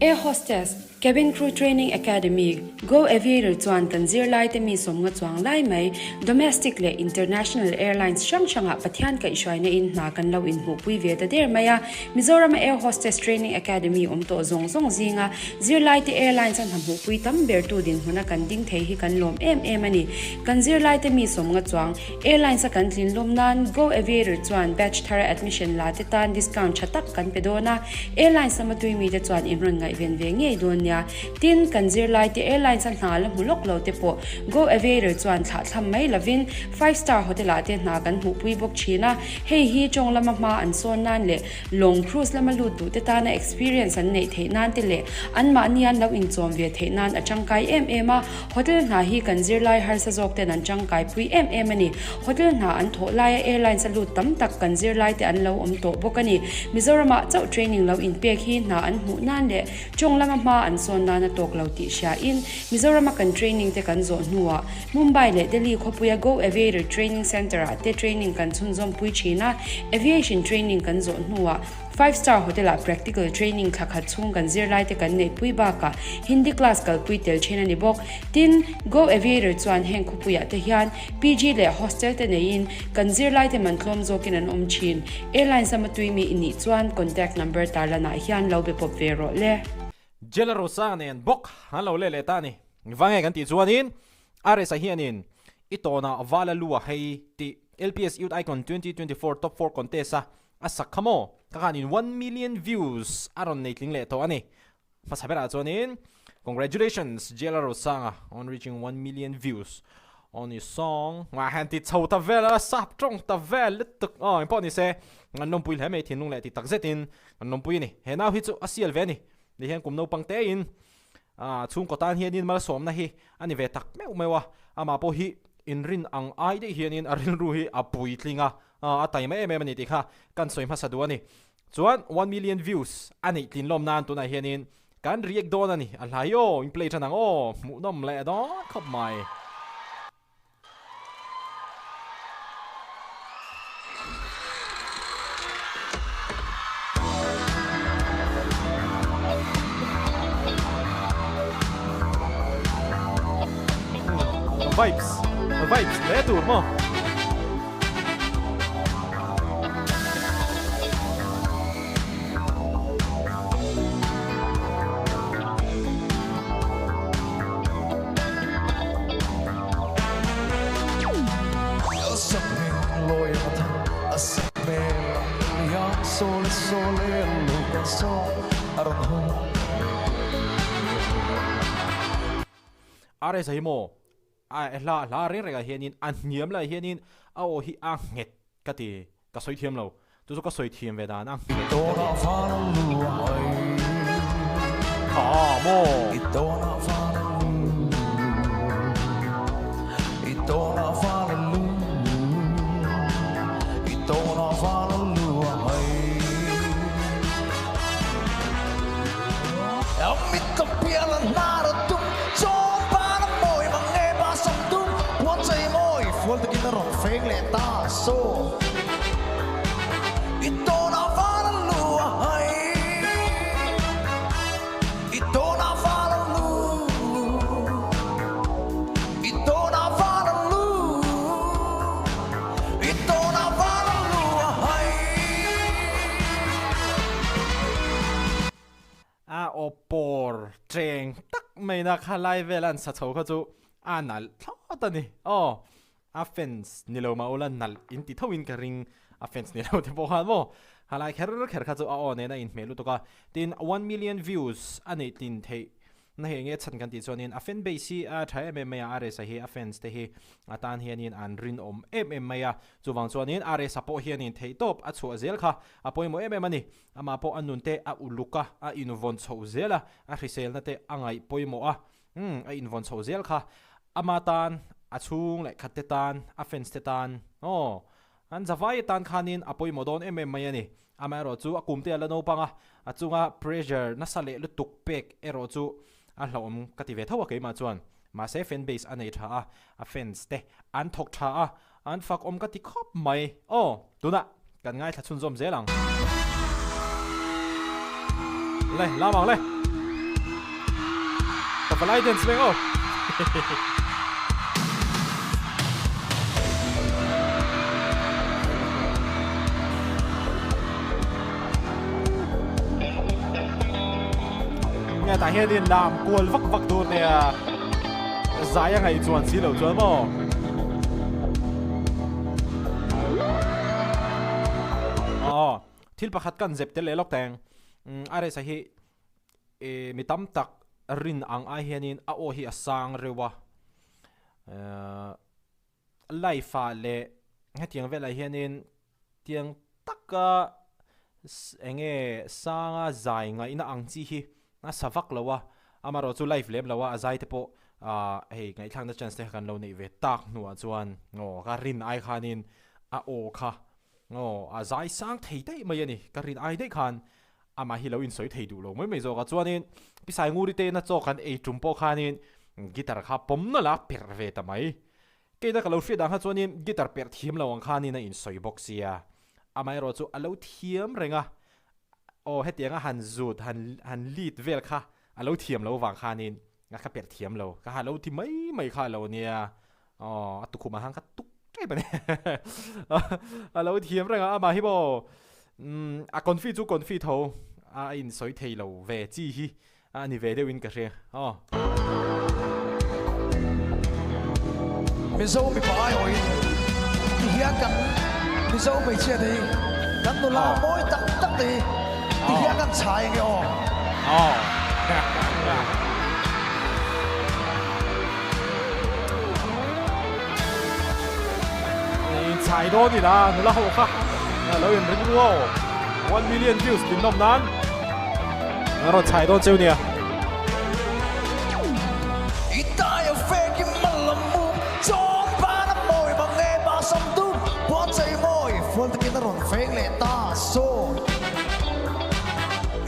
Air Hostess, Cabin Crew Training Academy, Go Aviator chuan kan zirlaite mi sawmnga chuang lai mai domestic leh international airlines hrang hrangah Pathian kaihhruaina in hna kan lo inhmuhpui ve ta der mai a. Mizorama Air Hostess Training Academy awm tawh zawng zawng zinga zirlaite airlines a hna hmuhpui tam bertu dinhmuna kan ding thei hi kan lawm em em a ni. Kan zirlaite mi sawmnga chuang Airlines a kan tlin lawm nan Go Aviator chuan batch thara admission la te tan discount tha tak kan pe dawn a, Airlines lama tui mite chuan in rawn ngaihven ve ngei dawn nia. Tin, kan zirlai te Airlines a hna la hmu lawk lo te pawh Go Aviator chuan thlah thlam mai lovin five star hotel ah te hna kan hmuhpui bawk thin a, hei hi tawng lama hma an sawn nan leh Lawng cruise lama lut duh te tana experience an neih theih nan te leh anmahni an lo inchawm ve theih nan a tangkai em em a. Hotel hna hi kan zirlai harsa zawk ten an tangkai pui em em a ni. Hotel hna an thawh laia airlines a lut tam tak kan zirlai te an lo awm tawh bawk a ni. Mizoramah chauh training lo inpek hi hna an hmuh nan leh tawng lama hma an sawn nan a tawk lo tih hria in Mizorama kan training te kan zawh hnuah Mumbai leh Delhi khawpuia Go Aviator Training Centre ah te training kan chhunzawm pui thin a, Aviation training kan zawh hnuah Five Star Hotel ah practical training thla khat chhung kan zirlai te kan neih pui bakah Hindi class kalpui tel thin a ni bawk. Tin, Go Aviator chuan heng khawpuiah te hian PG leh hostel te neiin kan zirlai te man tlawm zawkin an awm thin. Airlines lama tui mi i nih chuan contact number tarlanah hian lo be pawp ve rawh le. Jelarosa nen bawk an lo leh leh ta a ni. Vange kan tih chuanin RS-a hianin i tawnah Vala lu a hei tih LPS Youth Icon 2024 Top 4 Contest-a a sak kha maw? Ka khanin 1 million views a rawn nei tling leh tawh a ni. Hmasa berah chuanin Congratulations JLR Rosanga on reaching 1 million views on his song Ngah hian ti chho ta vel a, sap tawng ta vel lutuk aw engpawh ni se an lawmpui hle mai thinlung leh ti tak zetin an lawmpui a ni. He nau hi chu a sial ve a ni. Ni hian kum naupang tein Ah, chhungkaw tan hianin malsawmna hi a ni ve tak meuh meuh a, amah pawh hi inrin ang ai daih hianin a rilru hi a puitling a, a taima em em a ni tih kha kan sawi hmasa duh a ni. Chuan one million views a neih tlin lawm nan tunah hianin kan react dawn a ni, a hla hi aw, in play tan ang aw, hmuhnawm leh dawn khawp mai. Vibes vibes hle tur maw. RS hi maw a hla hla reng rengah hianin a hniam lai hianin a aw hi a nghet ka ti ka sawi thiam lo chu chu ka sawi thiam ve dan a nghet ka ti kha maw. A aw pawr cheng tak mai na kha lai vel an sa chho kha chu a nalh thlawt a ni aw a fans ni lo mah ula nalh in ti tho in ka ring a fans ni lo te pawh khan maw ha lai kher kher kha chu a aw nen a inhmeh lutuk a tin one million views a neih tlin theih Na hei nge chhan kan tih chuanin a fan base hi a tha em em mai a, RS-a hi a fans te hi a tan hianin an rinawm em em mai a, chuvang chuanin RS-a pawh hianin theihtawp a chhuah zel kha a pawimawh em em a ni. Amah pawh a nun te a uluk a, a invawn chhoh zel a, a hriselna te a ngaih pawimawh a, umm a invawn chhoh zel kha ama tan, a chhung leh khat te tan, a fans te tan aw an zavai atan khanin a pawimawh dawn em em mai a ni. Amaherawh chu a kumte a la naupang a, a chunga pressure nasa leh lutuk pek erawh chu a hlauhawm ka ti ve tho a keimah chuan. Mahse fan base a nei tha a, a fans te an thawk tha a, an fak awm ka ti khawp mai. Aw, tunah kan ngaithla chhunzawm zel ang. Le, lam ang le. Palai dance veng aw. Nge tah hianin lam kual vak vak tur nia zai a ngaih chuan si lo chuan maw. Aw thil pakhat kan zep tel leh lawk teng a resa hi e mi tam tak rin ang ai hianin a aw hi a sang reuh a life ah leh hetiang velah hianin tiang taka eng nge sanga zai ngaihna ang chi hi a sa vak lo a amaherawh chu live lem lo a a zai te pawh ah hei ngaihthlakna chance te kha kan lo neih ve tak hnuah chuan aw ka rin ai khanin a aw kha aw a zai sang thei daih mai a ni ka rin ai daih khan Amah hi lo insawi thei duh lo mai mai zawk a, chuanin Pi Sainguri te ina chaw kan ei tum pawh khanin guitar kha pawm nalh a perh ve ta mai. Keina ka lo hriat ang kha chuanin guitar perh thiam lo ang khanin a insawi bawk sia. Amaherawh chu a lo thiam reng a, aw hetiang a han zut han han lead vel kha a lo thiam lo vang khanin a ka perh thiam lo, ka ha lo ti mai mai kha a lo nia, aw a tukhum ah khan ka tuk tep a ni a lo thiam reng a amah hi maw umm a confi chu confi tho a insawi thei lo ve chi hi a ni ve deuhin ka hria aw. Mizo mipa aiawhin ti hian kan Mizo hmeichhia te hi kan nula mawi tak tak te hi ti hian kan chhai ange aw. Inchhai dawn ila nula ho kha lo in ring ru aw 1 million views din nawm nan a rawn chhai dawn cheu nia.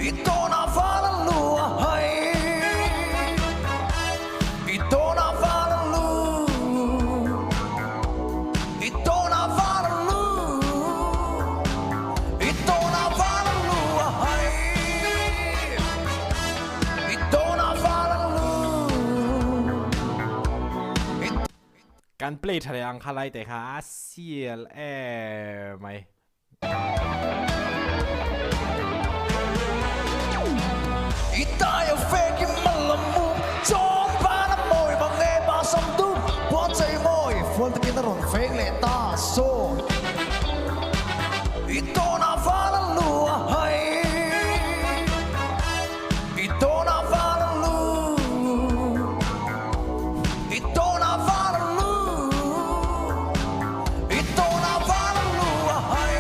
I tawna val a lu I tawna val a lu I tawna val a lu a hai I tawna val a lu I Kan play tha leh ang kha lai te kha a sial em mai. I tai a fek i mal a mum Chawng pan a mawi mang e ba sam dum Puan chei mawi fual takin a rawn feng leh ta saw I tawnah val a lu a hai I tawnah val a lu I tawnah val a lu I tawnah val a lu a hai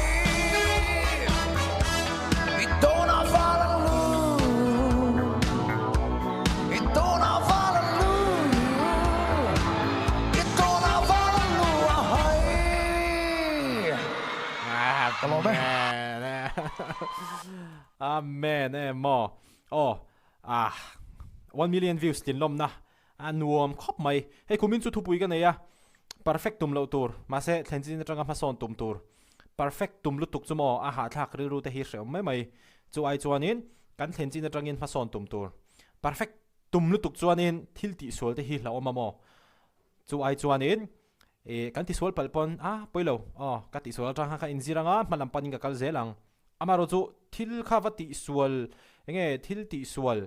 I tawnah val a lu I tawnah val a lu I tawnah val a lu a hai Ka lawm e. Amen emaw aw ah 1 million views tlinlawmna a nuam khawp mai. Hei kumin chu thupui ka nei a, perfect tum loh tur, mahse thlen chin atanga hmasawn tum tur. Perfect tum lutuk chu maw a hahthlak rilru te hi hrehawm mai mai. Chu ai chuanin kan thlen chin atangin hmasawn tum tur. Perfect tum lutuk chuanin thil tihsual te hi hlauhawm a maw? Chu ai chuanin ih kan tisual palh pawn a pawi lo aw ka tihsual atang khan ka inzir anga hma lam panin ka kal zel ang. Amaherawh chu thil kha va tihsual enge thil tihsual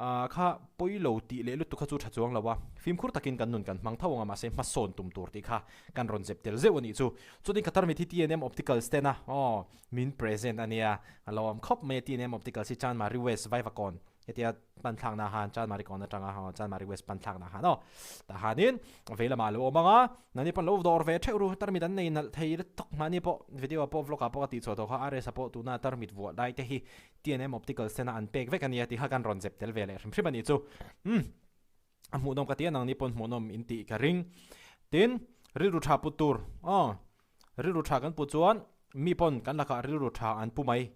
ah kha pawi lo tih leh lutuk kha chu tha chuang lo a, fimkhur takin kan nun kan hmang tho ang a mahse hmasawn tum tur tih kha kan rawn zep tel zeuh a nih chu. Chutin ka tarmit hi TNM Opticals ten a aw min present a nia a lo awm khawp mai a TNM Opticals hi Chanmari West Vaivakawn Hetia pan thlakna han Chanmari kawn atanga haw Chanmari West pan thlakna han aw tah hanin vei lamah lo awm ang a, nani pawn lo dawr ve theuh ru tarmit an nei nalh thei lutuk mahni pawh video ah pawh vlog ah pawh ka tih chhuah tawh kha RS ah pawh tuna tarmit vuah lai te hi TNM Optical sen a an pek vek a nia tih kha kan rawn zep tel ve leh hrim hrim a nih chu umm a hmuhnawm ka ti a nangni pawn hmuhnawm in tih ka ring tin rilru tha put tur aw Rilru tha kan pu chuan mi pawn kan lakah rilru tha an pu mai.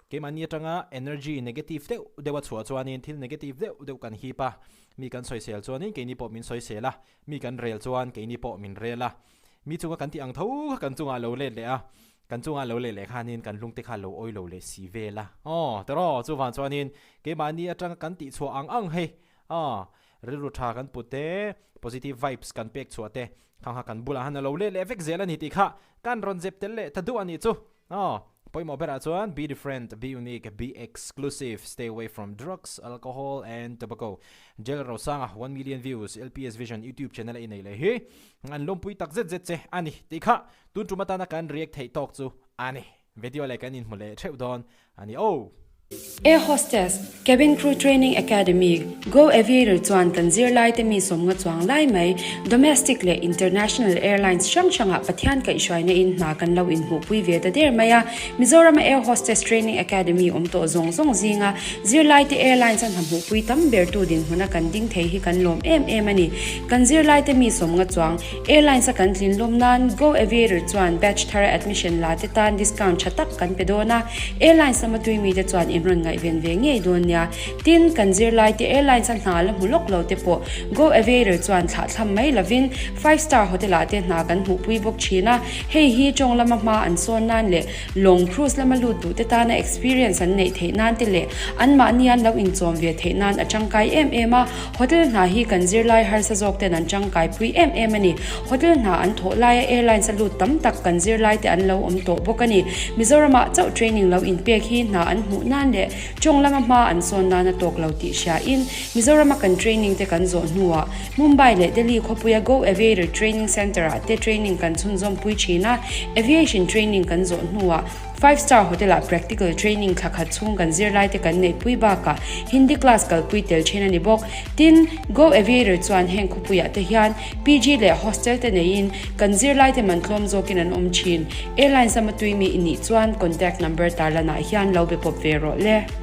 Keimahni atanga energy negative deuh deuh a chhuah chuanin thil negative deuh deuh kan hip a, mi kan sawisel chuanin keini pawh min sawisel a, mi kan rel chuan keini pawh min rel a. Mi chunga kan tih ang tho kha kan chungah lo let leh a, kan chunga lo leh leh khanin kan lungte kha lo awi lo leh si vel a. Aw tiraw chuvang chuanin keimahni atanga kan tih chhuah ang ang hei aw. Rilru tha kan put te, positive vibes kan pek chhuah te, khang kha kan bulah han a lo let leh vek zel a ni tih kha kan rawn zep tel leh ta duh a nih chu. Aw, pawimawh berah chuan be different, be unique, be exclusive, stay away from drugs, alcohol and tobacco. Jail Rosanga 1 million views LPS Vision YouTube channel a inei leh hi an lawmpui tak zet zet che a ni tih kha tun tum atana kan react theih tawk chu a ni. Video leh kan inhmu leh theuh dawn a ni aw. Air Hostess, Cabin Crew Training Academy, Go Aviator chuan kan zirlaite mi sawmnga chuang lai mai domestic leh international airlines hrang hrangah Pathian kaihhruaina in hna kan lo inhmuhpui ve ta der mai a. Mizorama Air Hostess Training Academy awm tawh zawng zawng zinga zirlaite airlines a hna hmuhpui tam bertu dinhmuna kan ding thei hi kan lawm em em a ni. Kan zirlaite mi sawmnga chuang Airlines a kan tlin lawm nan Go Aviator chuan batch thara admission la te tan discount tha tak kan pe dawn a, Airlines lama tui mite chuan in rawn ngaihven ve ngei dawn nia. Tin, kan zirlai te Airlines a hna la hmu lawk lo te pawh Go Aviator chuan thlah thlam mai lovin five star hotel ah te hna kan hmuhpui bawk thin a, hei hi tawng lama hma an sawn nan leh lawng cruise lama lut duh te tana experience an neih theih nan te leh anmahni an lo inchawm ve theih nan a tangkai em em a. Hotel hna hi kan zirlai harsa zawk ten an tangkai pui em em a ni. Hotel hna an thawh laia airlines a lut tam tak kan zirlai te an lo awm tawh bawk a ni. Mizoramah chauh training lo inpek hi hna an hmuh nan leh tawng lama hma an sawn nan a tawk lo tih hria in Mizorama kan training te kan zawh hnuah Mumbai leh Delhi khawpuia Go Aviator Training Centre ah te training kan chhunzawm pui thin a, Aviation training kan zawh hnuah Five Star Hotel ah practical training thla khat chhung kan zirlai te kan neihpui bakah Hindi class kalpui tel thin a ni bawk. Tin, Go Aviator chuan heng khawpuiah te hian PG leh hostel te neiin kan zirlai te man tlawm zawkin an awm thin. Airlines lama tui mi i nih chuan contact number tarlanah hian lo be pawp ve rawh le.